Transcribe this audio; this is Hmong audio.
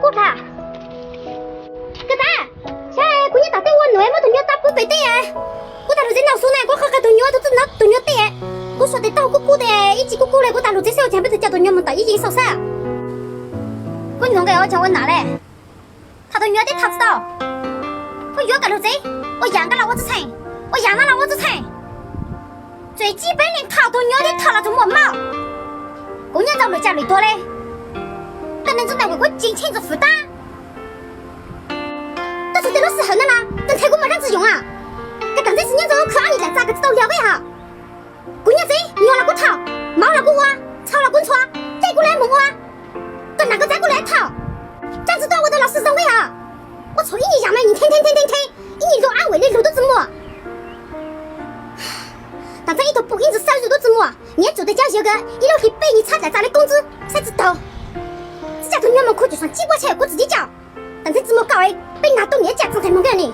Kuv tham, koj tham, kuv nyob tom tej ua num muab tus nyuj txawb pub pem tej. Kuv tas lus txiv ntaus xub na, kuv qhov qhia tus nyuj, tus txawj ntaus tus nyuj tej. Kuv suav tes taug kuj kub tes ib tsis kuj kub le, kuv tas lus txiv xwb ua cas peb tug coj tus nyuj mus tom ib yeej xauj xab. Kuv nyob nqe ua cas ua nam le, tham tus nyuj teb tham tsis tau. Kuv yuav koj lus txiv, ua yam nkaj los ua txuj txheej, ua yam mab los ua txuj txheej. Txawm tsis peb leeg tham tus nyuj teb tham los tsuas muaj mab. Kuv nyob rau lwm tsam lwm tuag le, koj neeg txub ntawm kuv tsis cheem txog fwv tab. Koj txhua tus lub sij hawm no los koj nthe kuv mas zab tsi yoos a. Koj tam ntxeev xwb nyob rau lub khw ob lis dlaim txav koj tsis tau liag koj yog. Kuv nyob txiv, nyuam los kuv tham, mauv los kuv ua, ntxhua los kuv ntxhua, tej kuv le mus ua, koj nam koj txav kuv le tham. Zab tsi tuaj ua tau los sib zoo koj yog. Ua txhaum ib nyuag yam mas nyias nthe nthe nthe nthe, ib nyuag lug ab uem li lug tub tsi muaj. Tam ntxeev ib tug pum ib ntsis xawb zuj tub tsi muaj, nyias tsum tes cab yawg kawg ib lub hlis peb nyuag txhab dlaim txav le koob ntxwb saib tsi taug. Txij tsam tus nyuj mus khu tsis xom tsib puab tshaj kuv txiv tib coj. Tam ntxeev tsi muaj koj peb nag tuaj niam ib tsam txog nqes mus nkaj ni.